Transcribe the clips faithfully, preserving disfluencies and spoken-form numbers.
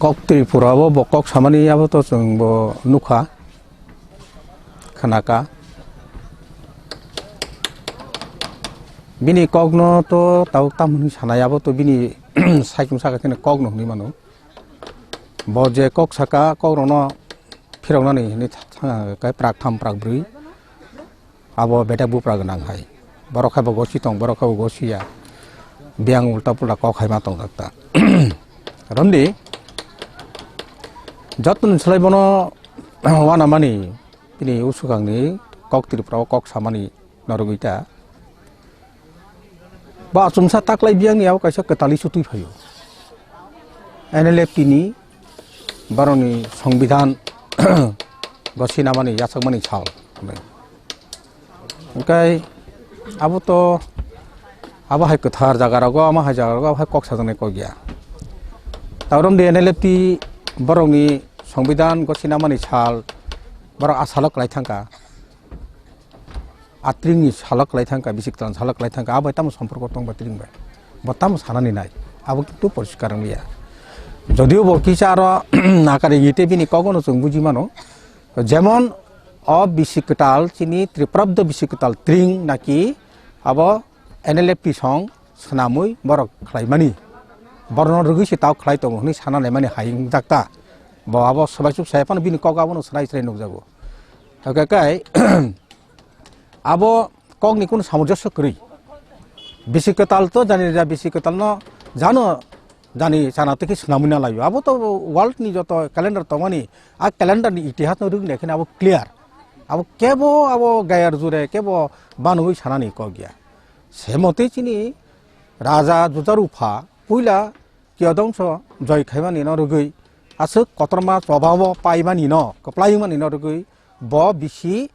Kok Tripura o bo kok samani abo to chwng bo nukha, khnakha. Bini kokno to tabuk tam hwnwi sanai, abo to bini saichung saka kheno kokno hwnwi mano. Bo je kok saka, kokrokno phiroknani hwnwi thang, thang, kai prak tham, prak brwi. Abo bedak bupra gwnang hai. Borok hai bo gosi tong, borok hai bo gosi ya. Biyang ulta pulta kok hai ma tong jak ta. Romdi, jotoni slai bono wanamani, bini usukangni kok Tripura o kok samani norogwi ta. Ba achomsa taklai biyangni abo kaisa kwtali sutwi phaio. N L F T ni borokni songbidan gosi namani yachakmani sal. Hwnkhe abo to abo hai kwthar jaga rogo, ama hai jaga rogo, abo hai kok sajaknai kok ya. Taurom di N L F T borokni songbidan gosi namani sal, borok a salo kwlai thangkha. Atringni salok kwlai thangkha, bisi kwtal salok kwlai thangkha, abo tamo somporko tongba tring bai. Bo tamo sanani nai, abo kintu poriskar wngya. Jodio bo kisa aro nakari ite bini kogono chwng buji mano. Jemon o bisi kwtal chini Tripurabdo bisi kwtal tring naki abo N L F T song swnamwi borok khlaimani. Borokno rwgwi se tao khlai tongo hwnwi sana naimani hai wngjakta. Bo abo swbaisuk sai phano bini kok abono swnai swnai nukjago. Hwnkhe kai abo kokni kunu samojoso kwrwi. Bisi kwtal to jani ja bisi kwtal no jano jani chana tiki swnamwi na laio. Abo to world ni joto calendar tongmani, a calendar ni itihas no rwgwi naikhe abo clear. Abo kebo abo gayar jure kebo banwi sanani kok ya. Semotwi chini raja Jujarupha puila Kiyodongso joi khaimani no rwgwi aswk kotorma chobao paimani no kwplai wngmani no rwgwi bo bisi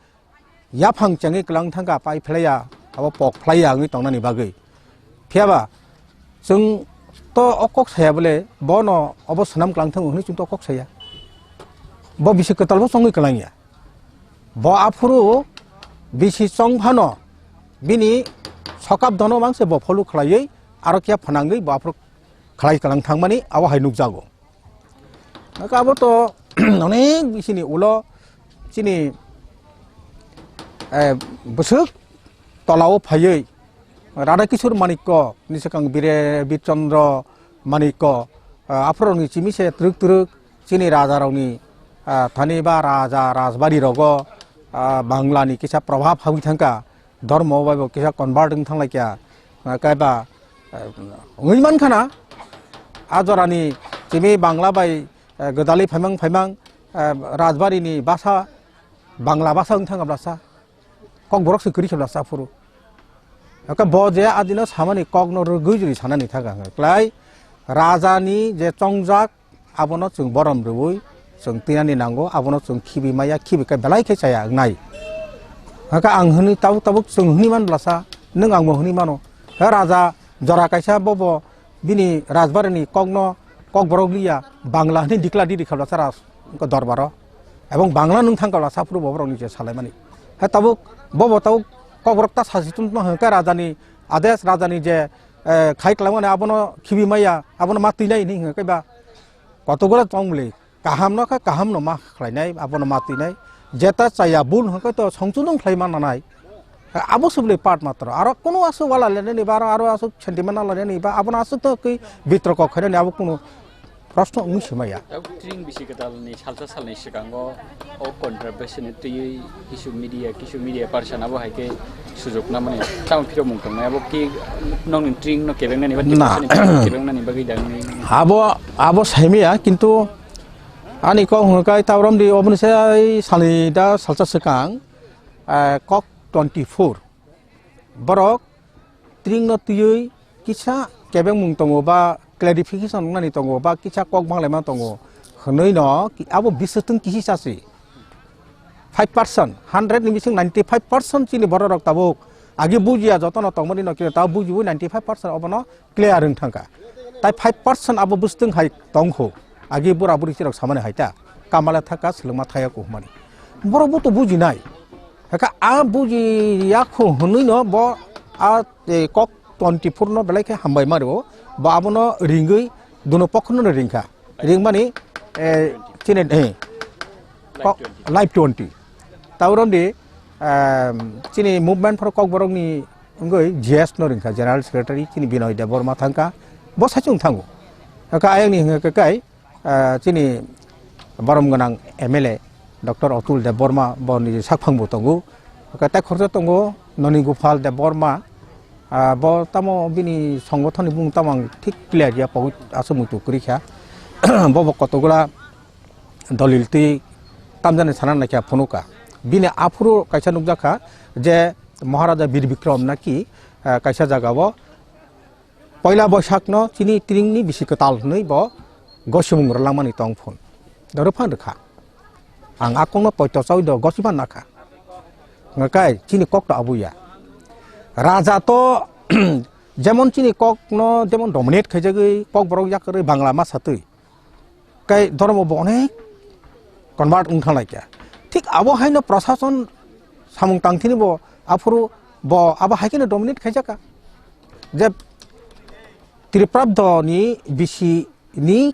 yaphang chengwi kwlang thangkha pai phlaiya abo pok phlaiya wngwi tongnani bagwi. Phiyaba chwng to o kok saya bole bono obo swnam kwlang thango hwnwi chwng to o kok saya. Bo bisi kwtalbo chongwi kwlangya. Bo aphuru bisi chong phano bini sokap dono mangse bo follow khlaiwi aro khe phnangwi bo aphuru khlai kwlang thangmani abo hai nukjago. Naka abo to onek bisini ulo chini, eh, bwswk tolao phaiwi Radha Kishore Manikko ni swkang Bire Birchandra Manikko, ah, aphurokni chimi se twrwk twrwk chini rajarokni, ah, thani ba raja rajbari rogo, ah, Bangla ni kisa probhab habwi thangkha, dhormo bai bo kisa convert wng thanglaikha, ah, kaiba, ah, wngwi mankha na, a jorani chimi Bangla bai, ah, gwdalwi phaimang phaimang, ah, rajbari ni basa Bangla basa wng thangkha blasa. Kokborok se kwrwi khe blasa phuru. Hwnkhe bo je adino samani kokno rwgwi juri sanani thaga hwnkhe klai rajani je chongjak abono chwng borom rwui chwng twinani nango, abono chwng khibi maya, khibi khe belai khe chaya wngnai. Hwnkhe ang hwnwi tabuk tabuk chwng hwnwi man blasa, nwng angbo hwnwi mano. He raja jora kaisa bobo bini rajbarini kokno, kokborok liya, Bangla hwnwi declare di rikha blasa raj dorbaro. Ebong Bangla nwng thangkha blasa phuru bo borokni je salaimani. He tabuk, bobo tabuk kokborok ta sasi tongtong hwnkhe rajani ades, rajani je, eh, khai kwlangmani abono khibi maya, abono ma twinai hwnwi hwnkhe ba kotokgwla tongmwlwi. Kaham no kha kaham no ma khlainai, abono ma twinai. Jeta chaya bul hwnkhe to songchung khlai ma nanai. Abo se bwlai part matro. Aro kunu aswk wala lenani ba aro, aro aswk sentiment na lenani ba abono aswk to kwi bitroko khainani abo kunu proshno wngwi se maya. Abo tring bisi kwtal ni salsa salni swkango o controversy ni twiwi kisu media, kisu media person abo hai khe sujok namani tamo phirok mung tongnai abo ki nokni tring no kebengnani ba Na. Depression ni tring kebengnani bagwi dangni. Abo, abo saimaya kintu Ani kok hwnka taurom di oboni se ai salni da salsa swkang, eh, kok twenty four. Borok tring no twiwi kisa kebengmung tongo ba clarification wngnani tongo ba kisa kok banglaima tongo hwnwi no ki-, abo biswtwng kisi chasi. Five percent, hundred ni bising ninety five percent chini borok rok tabuk agi bujiya jotono tongmani no kino tabuk bujiwi ninety five percent obono clear wng thangkha. Tai five percent abo bwswtwng hai tongkho. Agi bura buri chirok samani hai ta. Kamala thaka swlwngma thaya kuhmani. Borok bo to bujinai. Haka a bujiya kho hwnwi no bo a, e, kok twenty four no belai khe hambai mario. Bo abono ringwi duno pokhono ringkha. ringmani, eh, chini, eh, ko-, live twenty. Tauron di, ehm, chini movement for Kokborok ni wngwi G S no ringkha, General Secretary chini Binoy Debbarma thangkha, bo saichung thango. Haka ayang ni hwnga kai, eh, chini borom gwnang M L A Doctor Atul Debbarma bo ni sakphang bo tongo. Haka tai khorsa tongo Noni Gopal Debbarma, ah, bo tamo bini songothon ni bung tamo ang thik clear ya pogwi aswk muitu kwrwi kha. Bo bo kotogula dolil twi tamjani sana naikha phunukha. Bini aphuru kaisa nukjakha je Maharaja Bir Bikram naki, ah, kaisa jagao poila Boisakno chini tringni bisi kwtal hwnwi bo gosimung rwlangmani tong phun. Doro phan rwkha. Ang a kokno poito chawi do gosiba nakha. Ngakai chini kok to abuya. Raja to jemon chini kokno jemon dominate khaijagwi Kokborok yakarwi Bangla ma satwi. Kai dhormo bo onek convert wng thang lai kha. Thik abo haino prasason samung tangthini bo aphuru bo abo hai kheno dominate khaijak kha. Je Tripurabdho ni bisi ni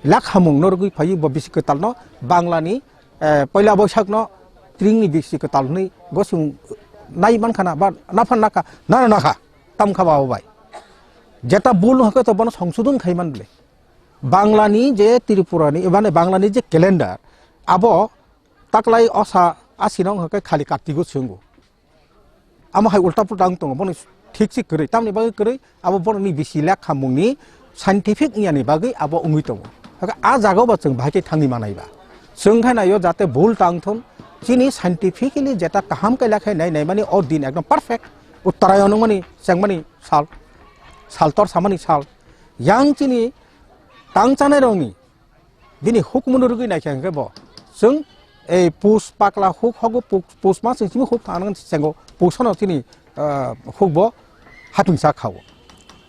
lakhamung no rwgwi phaiwi bo bisi kwtal no Bangla ni, eh, poila Boisak no tring ni bisi kwtal hwnwi gosung nai man khana ba naphan nakha nana nakha tam kha ba bai. Jeta bul hakhe to bono songsodon khai man bole. Bangla ni je Tripura ni, mane Bangla ni je calendar, abo taklai osa asi no hwnkhe khali Kartigo swngo. Amo hai ulta pulta wng tongo, bono thik se kwrwi, tamni bagwi kwrwi, abo bono ni bisi lekha mung ni scientific wngya ni bagwi abo wngwi tongo. Hwnkhe a jaga o ba chwng bahai khe thangwi manai ba. Chwng khai naio jate bul tang thun, chini scientifically jeta kaham kai lakhai nai nai mani o din ekdom perfect. Uttarayan wngmani chengmani sal, sal tor samani sal. Yang chini tang chanai rokni bini huk munu rwgwi naikha hwnkhe bo chwng ei pus pakla huk hogo, pus, pus ma chwng chini huk thang chengo, pus ano chini, ah, huk bo hapingsa khao.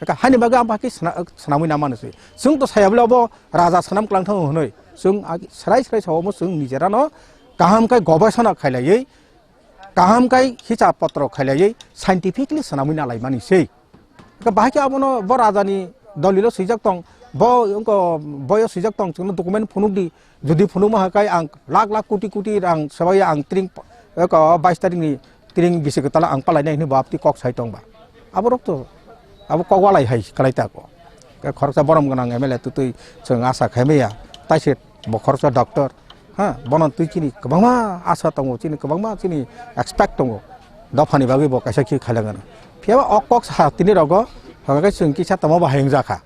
Eka hani bagwi ang bahai khe sna-, swnamwi na mano se. Chwng to saya bwle obo raja swnam klang thango hwnwi. Chwng agi srai srai sao omo chwng nijerano kaham khe gobesona khailaiwi kaham kai hisab potro khailaiwi scientifically swnamwi nalaimani se. Hwnkhe bahai khe abono bo rajani dolilo swijak tong, bo wngko boyo swijak tong, chwngno document phunukdi, jodi phunukma hai khe ang lakh lakh koti koti rang swbai ang tring, wngko bais tarikni tring bisi kwtala ang palainai hwnwi bo aboni kok sai tongba. Aborok to abo kok walai hai kwlai tako. Khe khoroksa borom gwnang M L A twtwi chwng asa khaimaya, taise bo khoroksa doctor, ha, bono twi chini kwbangma asa tongo, chini kwbangma chini expect tongo, dophani bagwi bo kaisa khe khailangano. Phiya ba o kok sa tini rogo, hwnba khe chwng kisa tamo bahai wngjakha.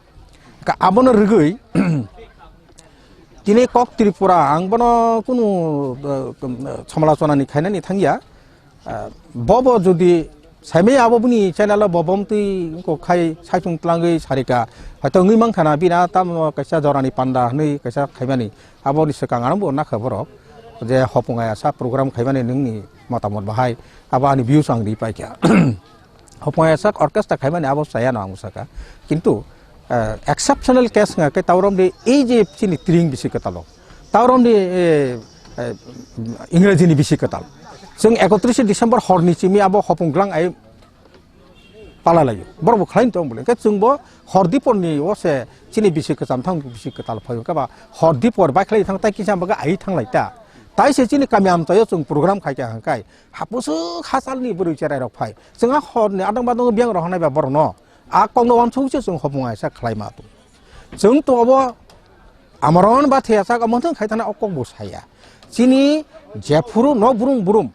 Ka abono rwgwi, tini kok Tripura, ang bono kunu, eh, samalochonani khainani thangya. Ah, bobo jodi saimai abo bini channel o bobom twi wngkok khai saichung tlangwi sarika. Hoito wngwi mankha na bina tamo kaisa jorani panda hwnwi kaisa khaimani. Aboni swkang ano bo nakha borok je hopung ayasa program khaimani nwngni motamot bahai abo ani views ang ri paikha. Hopung ayasa orchestra khaimani abo chaya no ang sakha. Kintu, eh, exceptional case wngkha khe taurom de ei je chini tring bisi kwtalo. Taurom de, eh, eh, Ingrejini bisi kwtal. Chwng ekotris December horni chimi abo hopung glang ai pala laio. Borok bo khlai tong bole. Khe chwng bo hor diporni o se chini bisi kwcham thang bisi kwtal phaio. Khe ba hor dipor bai khlai thang tai kisa baga ai thang lai ta. Tai se chini kami amchaio chwng program khai kha hang kai. Hapusuk hachalni bwrwi cherai rok phai. Chwng a horni adang badang biang rok hanai ba borok no. A kokno wansuk se chwng hopung aisa khlai ma tu. Chwng to obo amaron ba thea sak amon thang khai thana o kok bo saya. Chini jephuru no burum burum.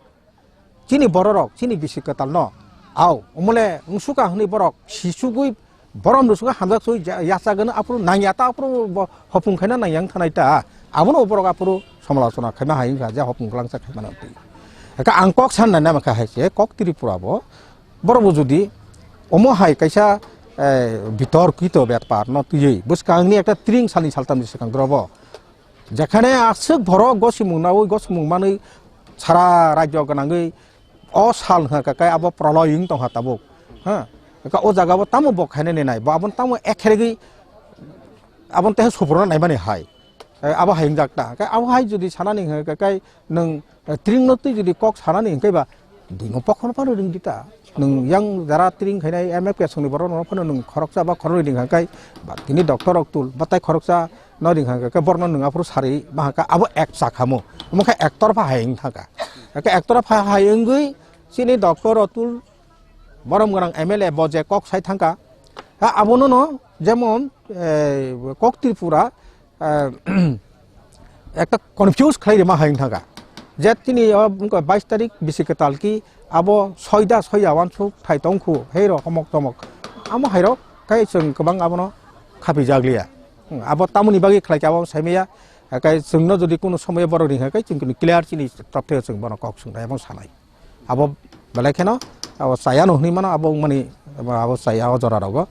Chini bororok, chini bisi kwtal no. Au, umole wngsuka hwnwi borok sisugwi borom rwsuka hamjak sui ja-, yachagano aphuru nangya ta aphuru bo hopung khaina nangyang thanai ta. Abono borok aphuru samalochona khaima hai wngkha je hopung glangsa khaima nang twi. Eka ang kok san nai nama kha hai se kok Tripura bo. Borok bo jodi omo hai kaisa, eh, bitorkito bepar no twiwi bwskangni ekta tring salni saltamni swkang dorobo. Jekhane aswk borok gosimung naui, gosimung manui sara rajyo gwnangwi o sal hwnkha khe abo proloy wng tongkha tabuk. Ha? Khe o jaga bo tamo bo khainani nai, bo abono tamo ekheregwi abono teha subruna naimani hai. Eh, abo hai wngjak ta. Khe abo hai jodi sanani hwnkha khe nwng, eh, tringno twi jodi kok sanani hwnkhe ba duino pokhono phano rwngdi ta. Nwng yang jara tring khainai M F K songni borok no phano nwng khoroksa ba khoroknwi ring kha kai, ba tini doctor rok tul, ba tai khoroksa no ring kha kai, borok no nwng aphuru sari ma kha abo ek cha khamo. Omo khe ek torpha hai wng thang kha. Eke ek torpha hai wngwi chini doctor rok tul, borom gwnang M L A bo je kok sai thang kha. Ha, abono no jemon, eh, kok Tripura, eh, ekta confuse khlai rima hai wng thang kha. Je tini o wngkha bais tarik bisi kwtal ki abo soida soya wansuk thai tong khu hei rok homok tomok. Amo hai rok kai chwng kwbang abono khapi jak liya. Hmm, abo tamoni bagwi khlai kha abo sai maya. Kai chwngno jodi kuno somoyo borok ring hai kai chwng kini clear chini tropte chwng bono kok swngnai abo sanai. Abo belai kheno abo chaya no hwnwi mano, abo wngmani abo chaya o jora rogo.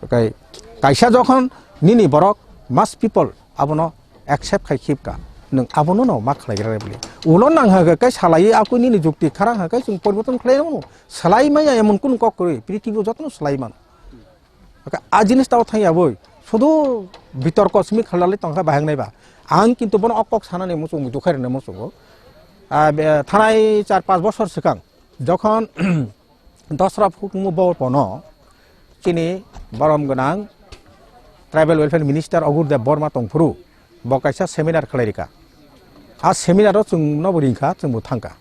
Kai kaisa jokhon nini borok mass people abono accept khai khip ka, nwng abono no ma khlai gra bli. Ulo nang ha kai salai aku nini jukti kharang ha kai chwng poriborton khlai no salai maya emon kun kok kwrwi prithibi jotono salai man. Oke, a jinis tao thang ya boi. Sudu bitorko simi khalali tongkha bahang nai ba. Ang kintu bono ok kok sanani muchung mudu khairani muchungo. A, be, thanai char panch bosor swkang jokhon Dosra Phukmu bo pono chini borom gwnang Tribal Welfare Minister Ogur Dev Borma tongphuru. Bo kaisa seminar khlai rika. A seminar o chwng nobo ringkha, chwngbo thangkha.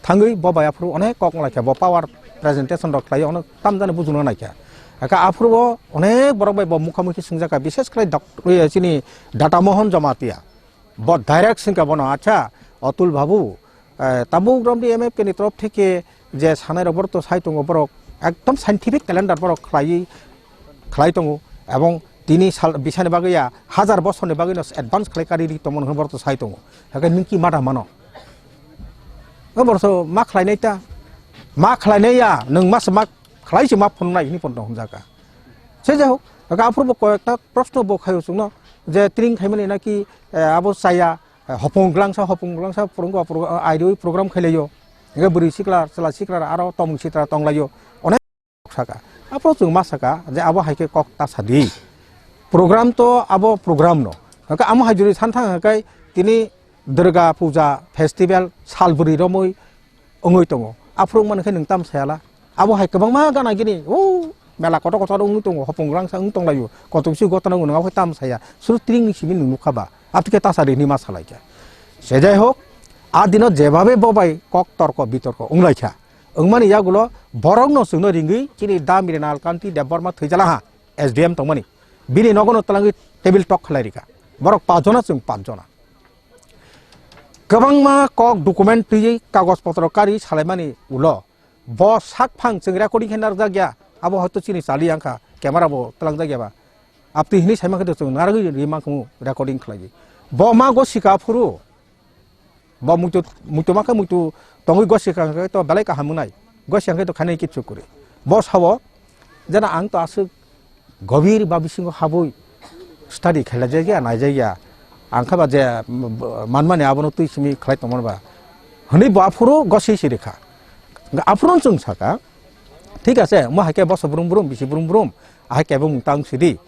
Thangwi bo bai aphuru onek kok wnglaikha, bo power presentation rok khlai, ono tamjani bujuna naikha. Aka aphuru bo onek borok bai bo mukha mukhi swngjaka, bises khlai dok-, chini Data Mohon Jamatia. Bo direct swngkha bono, "Acha, Atul babu, eh, tabuk romdi M F K ni torof theke je sanai rok borok to sai tongo, borok ekdom scientific calendar borok khlai, khlai tongo, ebong tini sal bisani bagwi ya, hajar bosorni bagwi no advance khlai kari ri tongmani hwnwi borok to sai tongo. Hakhe nwng ki mada mano?" O borok to ma khlai nai ta, ma khlai nai ya, nwng ma se ma khlai se ma phunuk nai hwnwi pono hwnjaka. Se jai hok, hakhe aphuru bo koyekta proshno bo khaio chwngno je tring khaimani naki, eh, abo chaya, eh, hopong glangsa, hopong glangsa phwrwngkha, phwrwng-, ah, airwi program khailaio. Hingke bwrwi sikla, chwla sikla aro tomung sitra tonglaio. Onek saka. Aphuru chwng ma saka je abo hai khe kok ta sadi. Program to abo program no. Hingke amo hai jori san thang hingke tini Durga Puja Festival sal bwrwi romwi wngwi tongo. Aphuru wngmani khe nwng tam sayala. Abo hai kwbangma gana gini, o mela kotor kotor wngwi tongo, hopong rangsa wngwi tonglaio. Kotor bisi gotana wngwi nang abo tam saya. Suru tring ni simi nwng nukha ba. Abtike tasa rini ma salaikha. Se jai hok, a dino jebabe bo bai kok torko bitorko wnglaikha. Wngmani yagulo borokno chwngno ringwi chini Da Mrinal Kanti Debbarma thwijala ha S D M tongmani. Bini nogono twlangwi table talk khlai rikha. Borok pachjona chwng pachjona. Kwbangma kok document twiwi kagoj potro kari salaimani ulo bo sak phang chwng recording khe narwkjak ya, abo hoito chini chali wngkha, camera bo twlangjak ya ba. Abtwi hinwi saimang khe chwng narwgwi rima khumu recording khlaiwi. Bo ma gosika phuru, bo muitu, muitu ma khe muitu tongwi gosika hwnkhe to belai kaham wngnai, gosika hwnkhe to khainai kichu kwrwi. Bo sao, jena ang to aswk gobir ba bisingo habwi study khailajak ya, naijak ya. Ang kha ba je, m-, b-, manmani abono twi simi khlai tongmani ba. Hwnwi bo aphuru gosei si rikha. Hwnkhe aphuru chwng saka, "Thik ase, omo hai khe boso brum brum, bisi brum brum, ahai kebo mung tang sidi."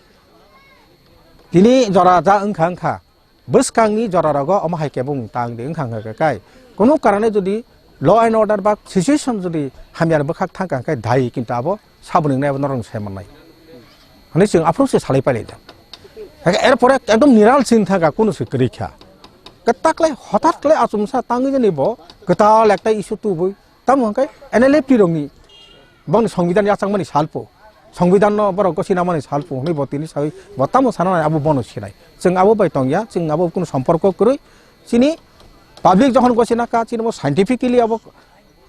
Tini jora ja wngkha wngkha. Bwskangni jorarogo omo hai kebo mung tang di wngkha hwnkha khe kai. Kono karane jodi law and order ba situation jodi hamyar bwkhak thangkha hwnkhe dai kintu abo saboni wngnai abo norokno sai mannai. Hwnwi chwng aphuru se salai pailai da. Hwnkhe erpore ekdom niral sing thangkha kono se kwrwi kha. Kwtaklai hothat khlai achomsa tangwi jani bo kwtal ekta issue tubui. Tamo hwnkhe N L F T rokni bongni songbidan yachakmani salpo, songbidanno borok gosi namani salpo hwnwi bo tini sawi bo tamo sana nai abo bono sinai. Chwng abo bai tongya, chwng abo kunu somporko kwrwi. Chini public jokhon gosi naka, chini bo scientifically abo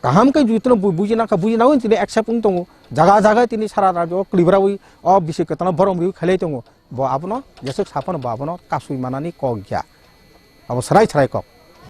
kaham khe jutino bu-, buji naka, buji nawi chini accept wng tongo. Jaga jaga tini sara rajyo kwlwibrawi o bisi kwtano borom riwi khailai tongo. Bo abono jeswk saphano bo abono kasui manani kok ya. Abo srai srai kok.